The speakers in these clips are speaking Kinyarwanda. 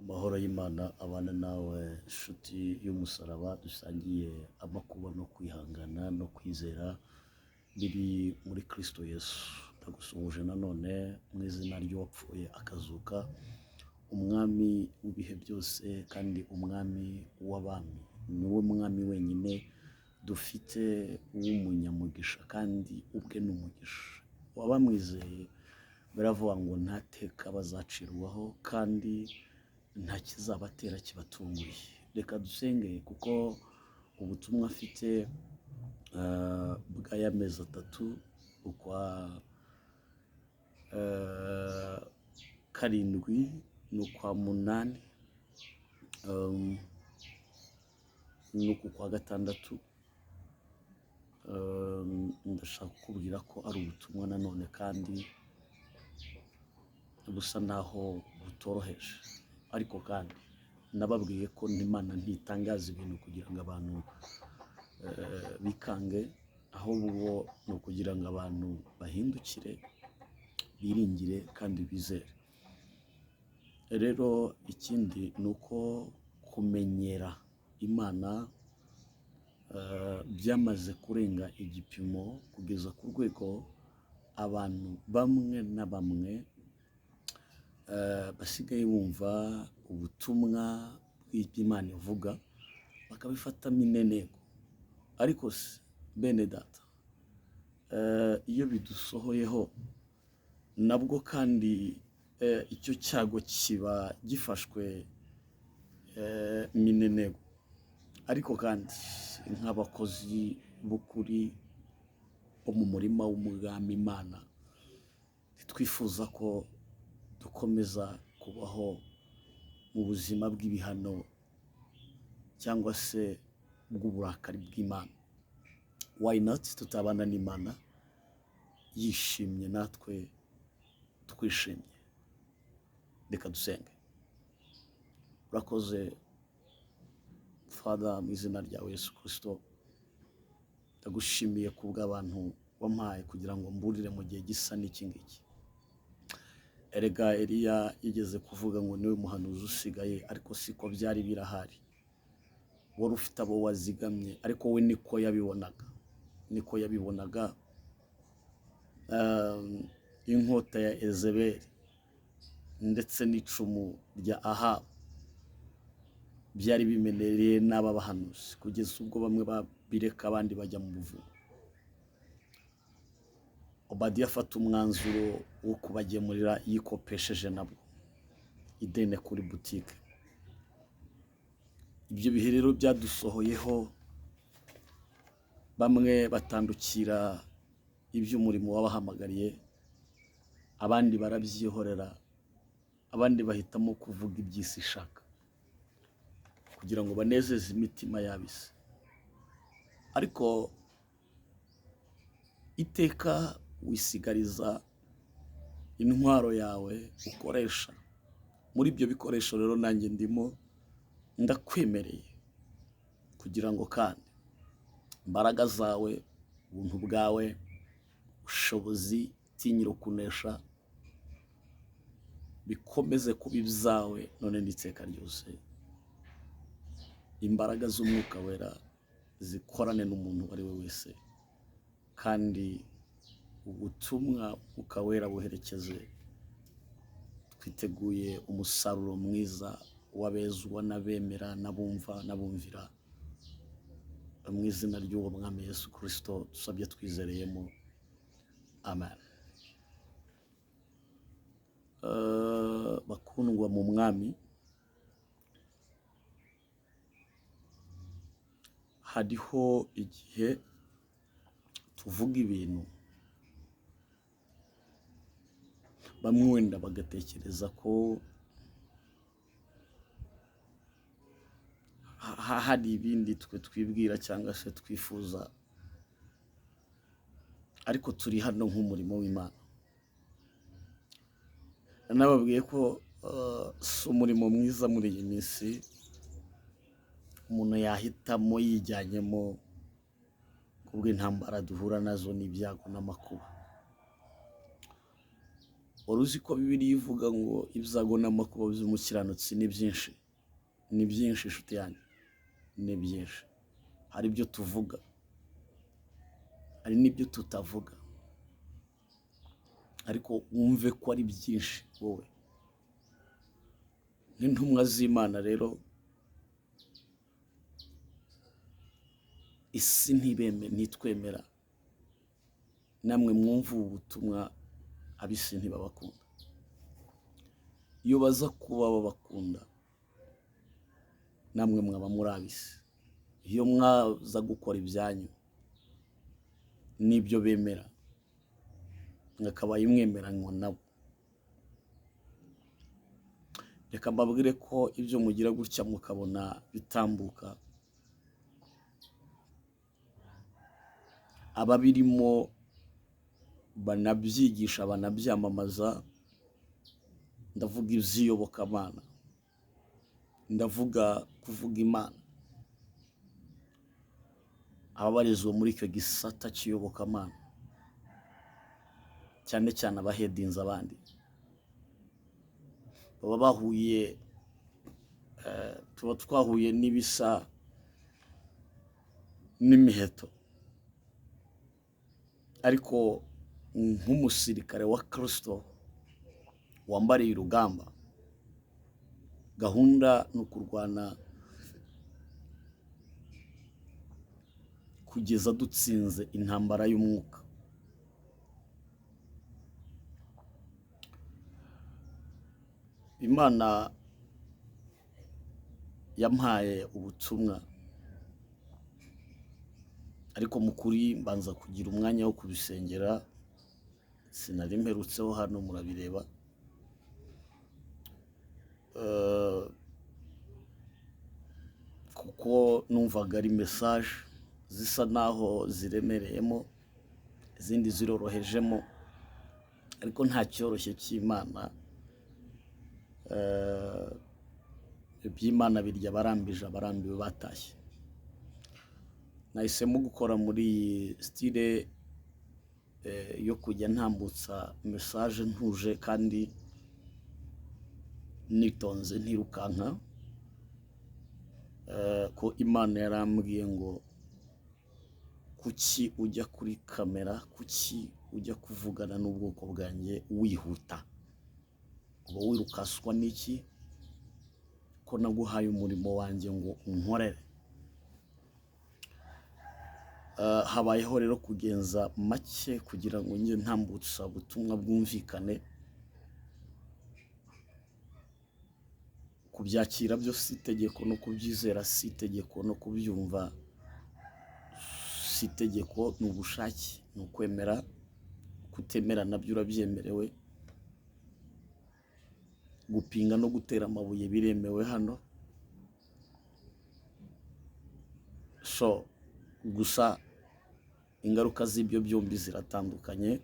Amahoro y'Imana abane nawe nshuti y'umusaraba dusangiye amakuba no kwihangana no kwizera biri muri Kristo Yesu. Ndagusuhuje nanone mu izina ry'uwapfuye akazuka, umwami w'ibihe byose kandi umwami w'abami. Niwe mwami wenyine dufite w'umunyamugisha kandi ubwe ni umugisha. Abamwizeye baravuga ngo nta teka bazacirwaho kandi nta kizabatera kibatunguye. Reka dusenge kuko ubutumwa afite bw'aya mezi atatu ukwa karindwi n'ukwa munani n'uku kwa gatandatu, ndashaka kukubwira ko ari ubutumwa nanone kandi busa naho butoroheje, ariko kandi nababwiye ko Imana ntitangaza ibintu kugira ngo abantu bikange, ahubwo ni ukugira ngo abantu bahindukire, biringire kandi bizere. Rero ikindi ni uko kumenyera Imana byamaze kurenga igipimo kugeza ku rwego abantu bamwe na bamwe basigaye bumva ubutumwa bw'ibyo Imana ivuga bakabifatamo intego. Ariko se bene data, iyo bidusohoyeho nabwo kandi icyo cyago kiba gifashwe mineneko. Ariko kandi nk'abakozi b'ukuri bo mu murima w'umwami Imana, ntitwifuza ko dukomeza kubaho mu buzima bw'ibihano cyangwa se bw'uburakari bw'Imana. Why not tutabana n'Imana yishimye natwe twishimye? Reka dusenge. Urakoze Father, mu izina ryawe Yesu Kristo, ndagushimiye kubw'abantu wampaye kugira ngo mburire mu gihe gisa n'iki ngiki. Erega Eliya yigeze kuvuga ngo niwe muhanuzi usigaye, ariko siko byari birahari. Wari ufite abo wazigamye, ariko we niko yabibonaga, niko yabibonaga. Inkota ya Ezeberi ndetse n'icumu rya Ahabu byari bimenereye n'aba bahanuzi, kugeza ubwo bamwe babireka abandi bajya mu buvumo. Obadiya afata umwanzuro wo kubagemurira yikopesheje nabwo ideni kuri butike. Ibyo bihe rero byadusohoyeho, bamwe batandukira iby'umurimo wabahamagariye, abandi barabyihorera, abandi bahitamo kuvuga iby'isi ishaka kugira ngo banezeze imitima y'ab'isi. Ariko iteka wisigariza intwaro yawe ukoresha. Muri ibyo bikoresho rero nanjye ndimo ndakwemereye kugira ngo kandi imbaraga zawe, ubuntu bwawe, ubushobozi, tinyira kunesha bikomeze kuba ibyawe none n'iteka ryose. Imbaraga z'Umwuka Wera zikorane n'umuntu uwo ari we wese, kandi ubutumwa Mwuka Wera buherekeze. Twiteguye umusaruro mwiza w'abezwa n'abemera n'abumva n'abumvira, mu izina ry'uwo mwami Yesu Kristo dusabye twizereyemo, amen. Bakundwa mu mwami, hariho igihe tuvuga ibintu bamwe wenda bagatekereza ko hari ibindi twe twibwira cyangwa se twifuza, ariko turi hano nk'umurimo w'Imana. Nababwiye ko si umurimo mwiza muri iyi minsi umuntu yahitamo yijyanyemo kubw'intambara duhura nazo n'ibyago n'amakuba. Wari uzi ko Bibiliya ivuga ngo ibyago n'amakuba by'umukiranutsi ni byinshi? Ni byinshi inshuti yanjye, ni byinshi. Hari ibyo tuvuga, hari n'ibyo tutavuga, ariko wumve ko ari byinshi. Wowe nk'intumwa z'Imana rero, isi ntitwemera, namwe mwumve ubu butumwa, ab'isi ntibabakunda. Iyo baza kuba babakunda, namwe mwaba muri ab'isi. Iyo mwaza gukora ibyanyu n'ibyo bemera, mwakabaye mwemeranywa nabo. Reka mbabwire ko ibyo mugira gutya mukabona bitambuka, ababirimo banabyigisha banabyamamaza, ndavuga iby'iyobokamana, ndavuga kuvuga Imana, ababarizwa muri icyo gisata cy'iyobokamana, cyane cyane abahedinze abandi, baba bahuye, tuba twahuye n'ibisa n'imiheto. Ariko nk'umusirikare wa Kristo wambariye urugamba, gahunda ni ukurwana kugeza dutsinze intambara y'umwuka. Imana yampaye ubutumwa, ariko mu kuri mbanza kugira umwanya wo kubisengera, sinari mperutseho hano murabireba. Kuko numvaga ari message zisa naho ziremereyemo, izindi zirorohejemo, ariko nta cyoroshye cy'Imana. Iby'Imana birya abarambije, abarambiwe batashye. Nahisemo gukora muri iyi style yo kujya ntambutsa message ntuje kandi nitonze, ntirukanka, ko Imana yarambwiye ngo kuki ujya kuri kamera, kuki ujya kuvugana n'ubwoko bwanjye wihuta, uba wirukaswa n'iki ko naguhaye umurimo wanjye ngo unkorere. Habayeho rero kugenza make kugira ngo njye ntambutsa ubutumwa bwumvikane. Kubyakira byo si itegeko, no kubyizera si itegeko, no kubyumva si itegeko, ni ubushake, ni ukwemera. Kutemera nabyo urabyemerewe. Gupinga no gutera amabuye biremewe hano. So gusa ingaruka z'ibyo byombi ziratandukanye,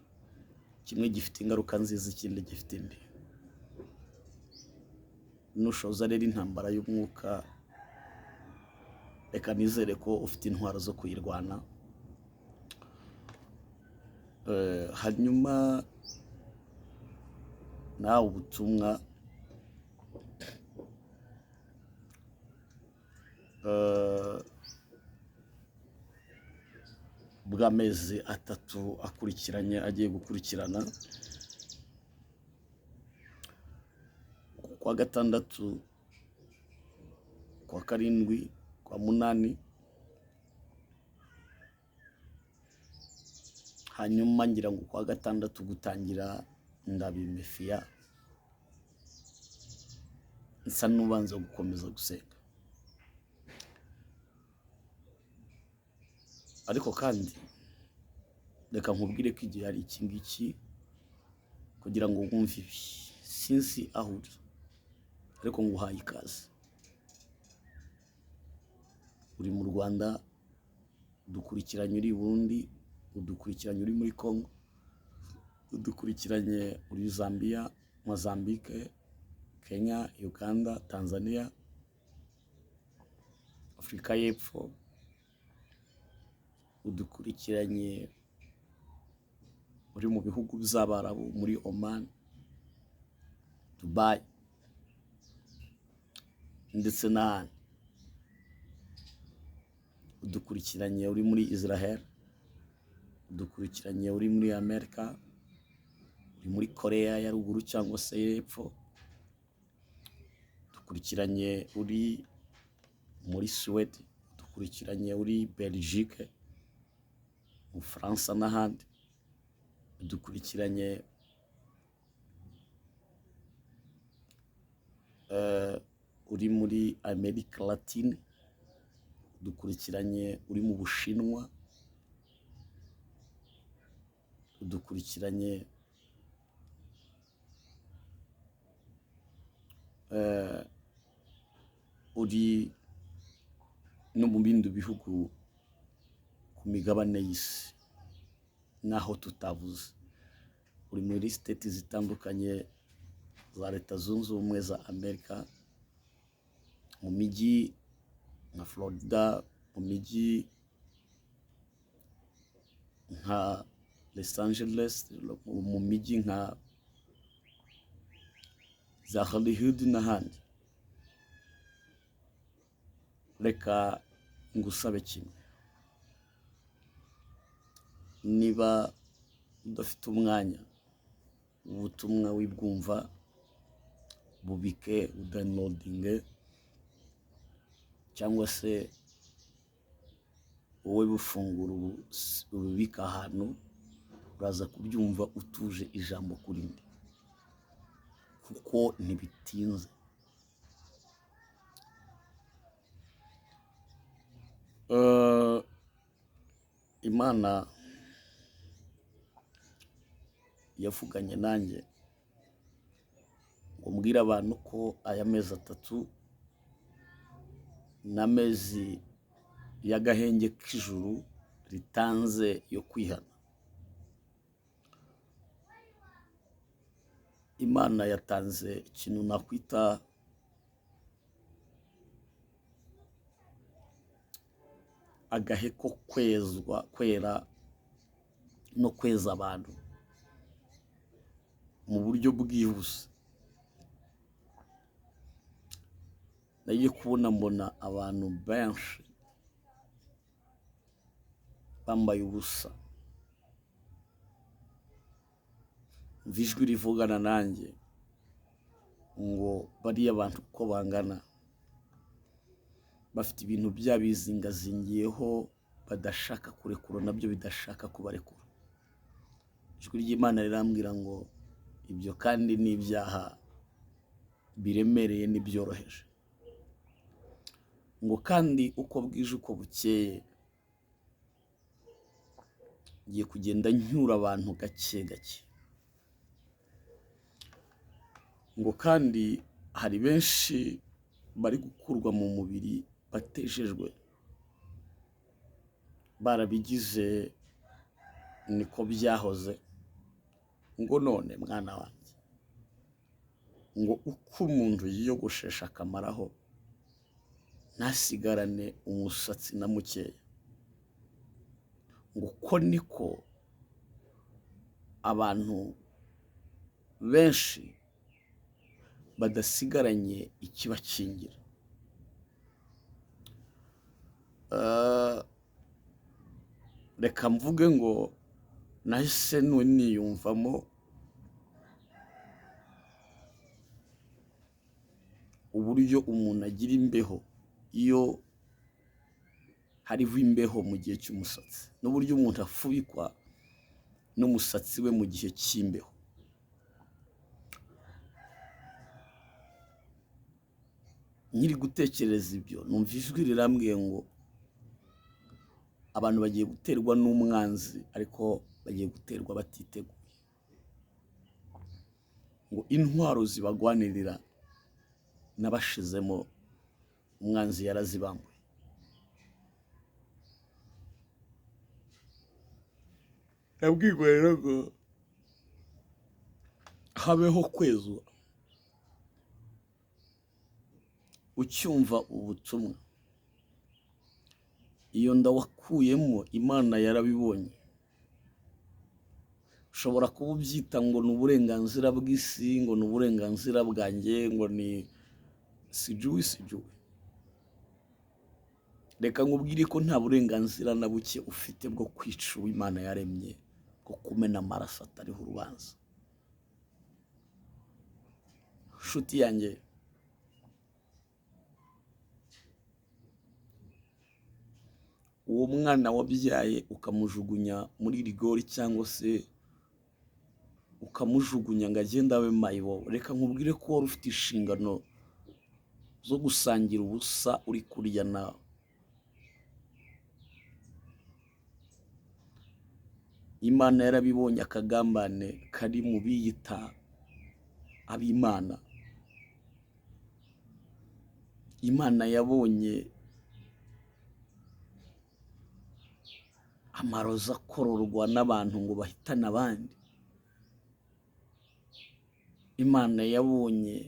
kimwe gifite ingaruka nziza, ikindi gifite imbi. Nushoza rero intambara y'umwuka, reka nizere ko ufite intwaro zo kuyirwana. Hanyuma nawe ubutumwa bw'amezi atatu akurikiranye agiye gukurikirana, kwa gatandatu, kwa karindwi, kwa munani, hanyuma ngira ngo kwa gatandatu gutangira ndabimefiya, nsa n'ubanza gukomeza gusenga. Ariko kandi reka nkubwire ko igihe ari iki ngiki kugira ngo wumve ibi, sinzi aho uri ariko nguhaye ikaze. Uri mu Rwanda, udukurikiranye uri i Burundi, udukurikiranye uri muri Congo, udukurikiranye uri Zambia, Mozambique, Kenya, Uganda, Tanzania, Afurika y'Epfo, udukurikiranye uri mu bihugu by'Abarabu, muri Oman, Dubai ndetse n'ahandi. Udukurikiranye uri muri Israel, udukurikiranye uri muri Amerika, uri muri Korea ya ruguru cyangwa se y'epfo, dukurikiranye uri muri Suwede, dukurikiranye uri Belgique, mu Bufaransa n'ahandi, dukurikiranye uri muri Amerika Latine, dukurikiranye uri mu Bushinwa, dukurikiranye uri no mu bindi bihugu ku migabane y'isi n'aho tutavuze, uri muri siteti zitandukanye za Leta Zunze Ubumwe za Amerika, mu mijyi nka Florida, mu mijyi nka Los Angeles, mu mijyi nka za Hollywood n'ahandi. Reka ngusabe kimwe, niba udafite umwanya, ubutumwa wibwumva bubike, udownloadinge cyangwa se wowe bufungura ububike ahantu, uraza kubyumva utuje ijambo ku rindi, kuko ntibitinze. Imana yavuganye nanjye ngo mbwire abantu ko aya mezi atatu n'amezi y'agahenge k'ijuru ritanze yo kwihana. Imana yatanze ikintu nakwita agahe ko kwezwa, kwera no kweza abantu mu buryo bwihuse. Nagiye kubona mbona abantu benshi bambaye ubusa, mva ijwi rivugana nanjye ngo bariya bantu uko bangana bafite ibintu byabizingazingiyeho badashaka kurekura, nabyo bidashaka kubarekura. Ijwi ry'Imana rirambwira ngo ibyo kandi ni ibyaha biremereye n'ibyoroheje, ngo kandi uko bwije uko bukeye ngiye kugenda nyura abantu gake gake, ngo kandi hari benshi bari gukurwa mu mubiri batejejwe, barabigize niko byahoze, ngo none mwana wanjye, ngo uko umuntu yiyogoshesha akamaraho ntasigarane umusatsi na mukeya, ngo uko niko abantu benshi badasigaranye ikibakingira. Reka mvuge ngo nahise niyumvamo uburyo umuntu agira imbeho iyo hariho imbeho mu gihe cy'umusatsi, n'uburyo umuntu afubikwa n'umusatsi we mu gihe cy'imbeho. Nkiri gutekereza ibyo, numva ijwi rirambwiye ngo abantu bagiye guterwa n'umwanzi, ariko bagiye guterwa batiteguye, ngo intwaro zibagwanirira n'abashizemo umwanzi yarazibambuye. Nabwirwa rero ngo habeho kwezwa. Ucyumva ubutumwa, iyo nda wakuyemo Imana yarabibonye. Ushobora kuba ubyita ngo ni uburenganzira bw'isi, ngo ni uburenganzira bwanjye, ngo ni sijui sijui. Reka nkubwire ko nta burenganzira na buke ufite bwo kwica uwo Imana yaremye, bwo kumena amaraso atariho urubanza. Nshuti yanjye, uwo mwana wabyaye ukamujugunya muri rigori cyangwa se ukamujugunya ngo agende abe mayibobo, reka nkubwire ko wari ufite inshingano zo gusangira ubusa uri kurya nawe. Imana yarabibonye akagambane kari mu biyita ab'Imana. Imana yabonye amarozi akororwa n'abantu ngo bahitane abandi. Imana yabonye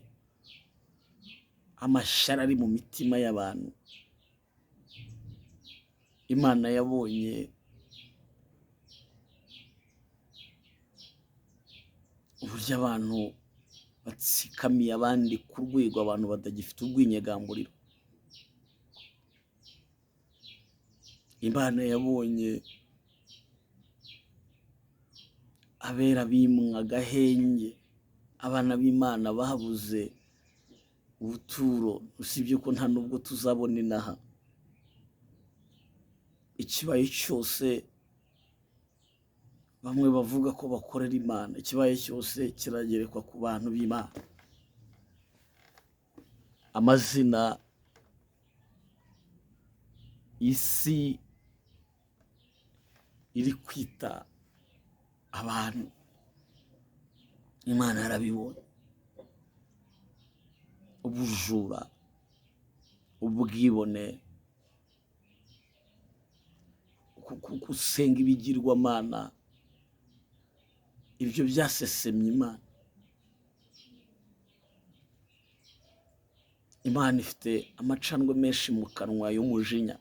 amashyari ari mu mitima y'abantu. Imana yabonye uburyo abantu batsikamiye abandi ku rwego abantu batagifite urwinyagamburiro. Imana yabonye abera bimwa agahenge, abana b'Imana babuze ubuturo, usibye ko nta nubwo tuzabona inaha. Ikibaye cyose bamwe bavuga ko bakorera Imana, ikibaye cyose kiragerekwa ku bantu b'Imana. Amazina isi iri kwita abantu, Imana yarabibonye. Ubujura, ubwibone, gusenga ibigirwamana, ibyo byasesemye Imana. Imana ifite amacandwe menshi mu kanwa y'umujinya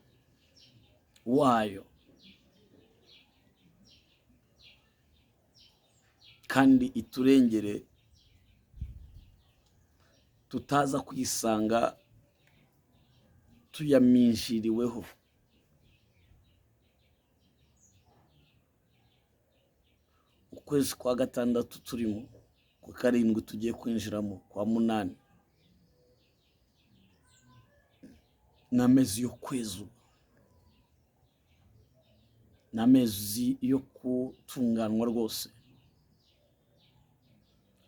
wayo, kandi iturengere tutaza kwisanga tuyaminjiriweho. Ukwezi kwa gatandatu turimo, kwa karindwi tugiye kwinjiramo, kwa munani, ni amezi yo kwezwa, ni amezi yo gutunganwa rwose.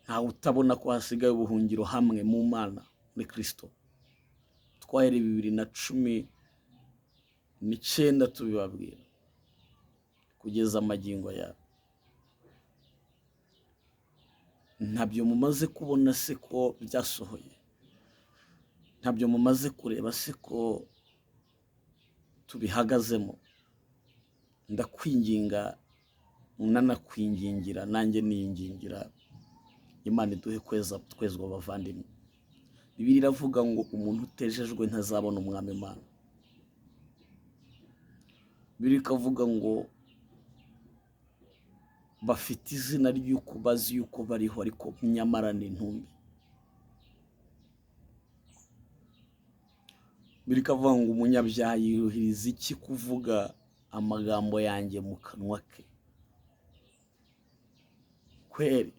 Ntawe utabona ko hasigaye ubuhungiro hamwe mu Mana muri Kristo. Twahereye 2019 tubibabwira kugeza amagingo yawe. Ntabyo mumaze kubona se ko byasohoye? Ntabyo mumaze kureba se ko tubihagazemo? Ndakwinginga, unanakwingingira, nanjye niyingingira, Imana iduhe kweza twezwa abavandimwe. Bibiliya iravuga ngo umuntu utejejwe ntazabona umwami Imana. Bibiliya ikavuga ngo bafite izina ry'uko bazi yuko bariho, ariko nyamara ni intumbi. Bibiliya ikavuga ngo umunyabyaha yiruhiriza iki kuvuga amagambo yanjye mu kanwa ke? Kweri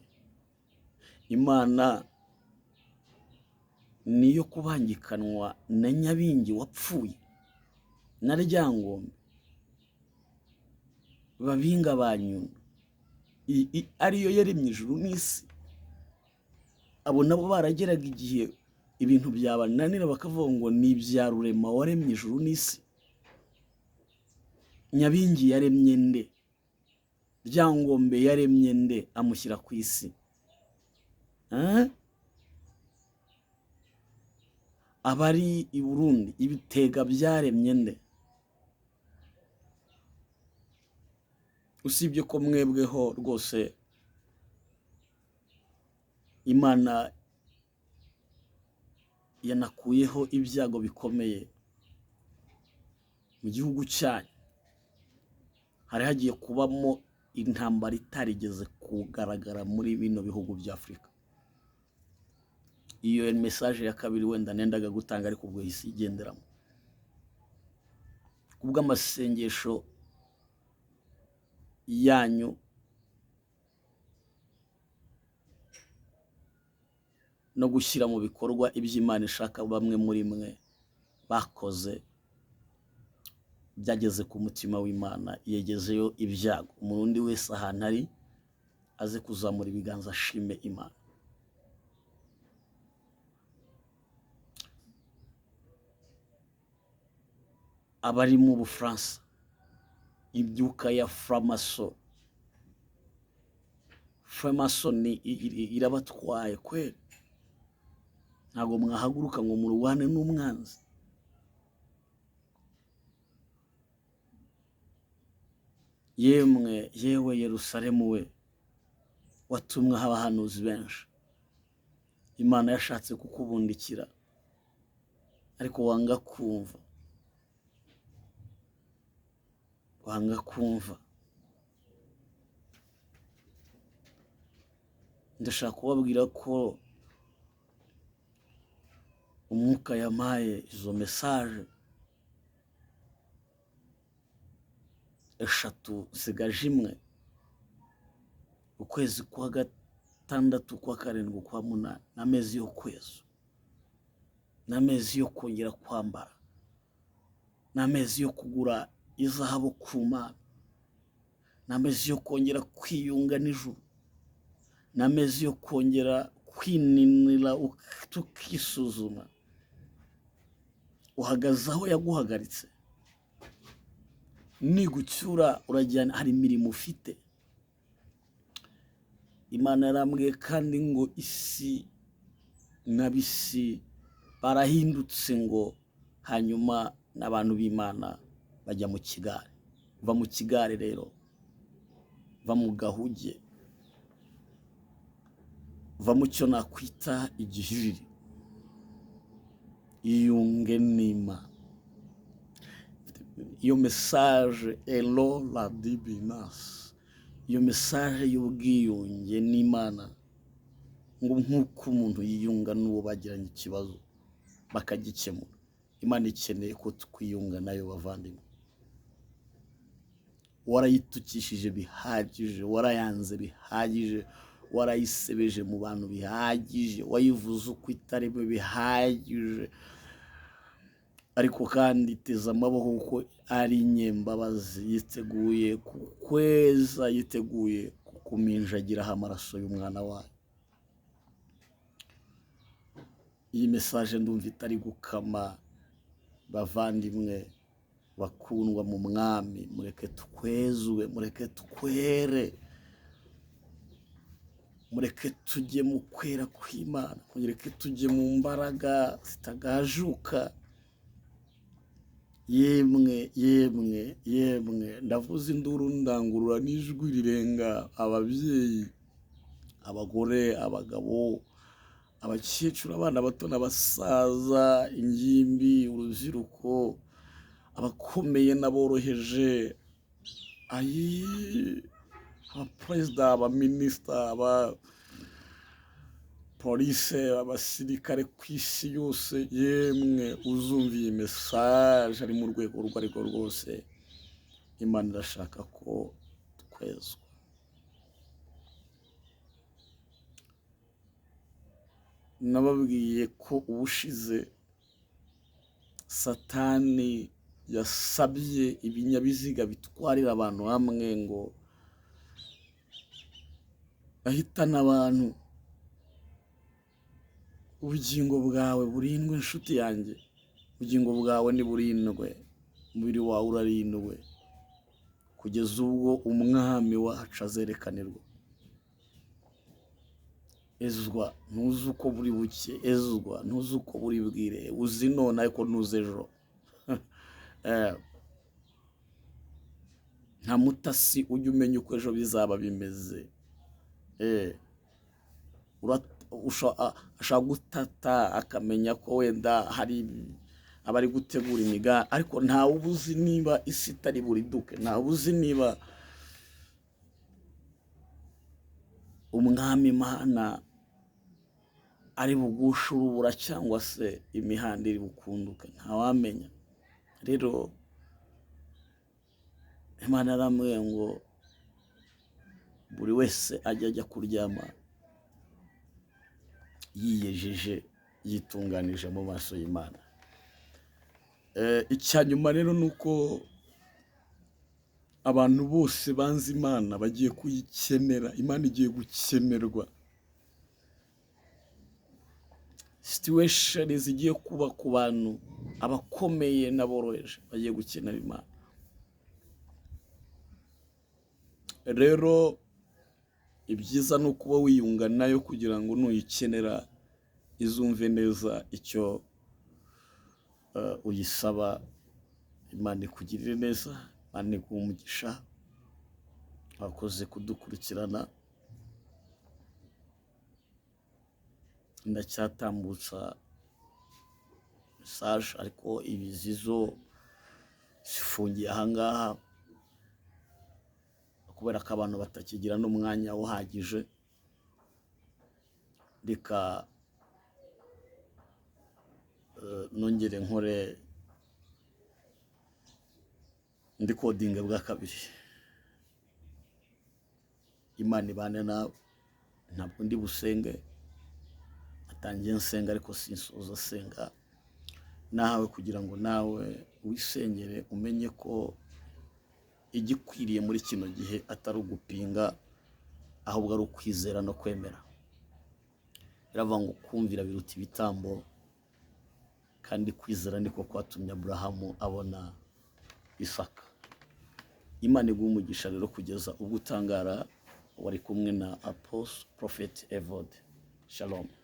Imana niyo kubangikanwa na Nyabingi wapfuye na Ryangombe babinga ba Nyundo, ariyo yaremye ijuru n'isi. Abo nabo barageraga igihe ibintu byabananira bakavuga ngo ni ibya Rurema waremye ijuru n'isi. Nyabingi yaremye nde? Ryangombe yaremye nde amushyira ku isi? Abari i Burundi ibitega byaremye nde? Usibye ko mwebweho rwose Imana yanakuyeho ibyago bikomeye mu gihugu cyanyu. Hari hagiye kubamo Intambara itarigeze kugaragara muri bino bihugu bya Afurika. Iyo message ya kabiri wenda nendaga gutanga, ariko ubwo isi igenderamo kubw'amasengesho yanyu no gushyira mu bikorwa iby'Imana ishaka, bamwe muri mwe bakoze byageze ku mutima w'Imana, yegezeyo ibyago. Umurundi wese ahantu ari aze kuzamura ibiganza ashime Imana. Abari mu Bufaransa, imyuka ya framaso ni irabatwaye kweri. Ntabwo mwahaguruka ngo murwane n'umwanzi. Yemwe yewe Yerusalemu we, watumweho abahanuzi benshi, Imana yashatse kukubundikira ariko wanga kumva, wanga kumva. Ndashaka kubabwira ko umwuka yampaye izo message 3 nsigaje imwe. Ukwezi kwa 6, kwa 7, kwa 8 n'amezi yo kwezi, n'amezi yo kongera kwambara, n'amezi yo kugura izahabu ku Mana, n'amezi yo kongera kwiyunga n'ijuru, n'amezi yo kongera kwininira tukisuzuma. Uhagaze aho yaguhagaritse, nigucyura urajyana, hari imirimo ufite. Imana yarambwiye kandi ngo isi n'abisi barahindutse, ngo hanyuma n'abantu b'Imana bajya mu kigare. Va mu kigare rero, va mu gahuge, va mu cyo nakwita igihiriri, iyunge n'Imana. Iyo message elo la dibinas, iyo message y'ubwiyunge n'Imana, ngo nk'uko umuntu yiyunga n'uwo bagiranye ikibazo bakagikemura, Imana ikeneye ko twiyunga nayo bavandimwe. Warayitukishije bihagije, warayanze bihagije, warayisebeje mu bantu bihagije, wayivuze uko itari bihagije, ariko kandi iteze amaboko kuko ari inyembabazi, yiteguye kukweza, yiteguye kukuminjagiraho amaraso y'umwana wayo. Iyi message ndumva itari gukama bavandimwe bakundwa mu Mwami. Mureke twezwe, mureke twere, mureke tujye mu kwera kw'Imana, mureke tujye mu mbaraga zitagajuka. Yemwe yemwe yemwe, ndavuze induru ndangurura n'ijwi rirenga, ababyeyi, abagore, abagabo, abakecuru, abana bato n'abasaza, ingimbi, urubyiruko, abakomeye n'aboroheje, ayi abaperezida, abaminisita, abapolise, abasirikare ku isi yose, yemwe uzumva iyi message ari mu rwego urwo arirwo rwose, Imana irashaka ko twezwa. Nababwiye ko ubushize Satani yasabye ibinyabiziga bitwarira abantu hamwe ngo bahitane abantu. Ubugingo bwawe burindwe inshuti yanjye, ubugingo bwawe niburindwe, umubiri wawe urarindwe, kugeza ubwo umwami wacu azerekanirwa. Ezwa ntuzi uko buri buke, ezwa ntuzi uko buri bwire, uzi none ariko ntuzi ejo. Nta mutasi ujya umenya uko ejo bizaba bimeze. Ashobora gutata akamenya ko wenda hari abari gutegura imigambi, ariko ntawe uzi niba isi itari buriduke, ntawe uzi niba Umwami Imana ari bugushe urubura cyangwa se imihanda iri bukunduke, ntawamenya. Rero Imana yarambwiye ngo buri wese ajye ajya kuryama yiyejeje, yitunganije mu maso y'Imana. Icya nyuma rero ni uko abantu bose banze Imana bagiye kuyikenera. Imana igiye gukenerwa. Situation zigiye kuba ku bantu, abakomeye n'aboroheje bagiye gukenera Imana. Rero ibyiza ni ukuba wiyunga nayo kugira ngo nuyikenera izumve neza icyo uyisaba. Imana ikugirire neza, Imana iguhe umugisha. Wakoze kudukurikirana. Ndacyatambutsa message, ariko ibizizo zifungiye ahangaha kubera ko abantu batakigira n'umwanya uhagije. Reka nongere nkore ndi kodinga bwa kabiri. Imana ibane nawe. Ntabwo ndi busenge, atangiye nsenga ariko sinsoza senga nawe, kugira ngo nawe wisengere, umenye ko igikwiriye muri kino gihe atari ugupinga, ahubwo ari ukwizera no kwemera. Biravuga ngo kumvira biruta ibitambo, kandi kwizera niko kwatumye Aburahamu abona Isaka. Imana iguha umugisha rero kugeza ubwo utangara. Wari kumwe na Apostle Prophet Evode. Shalom.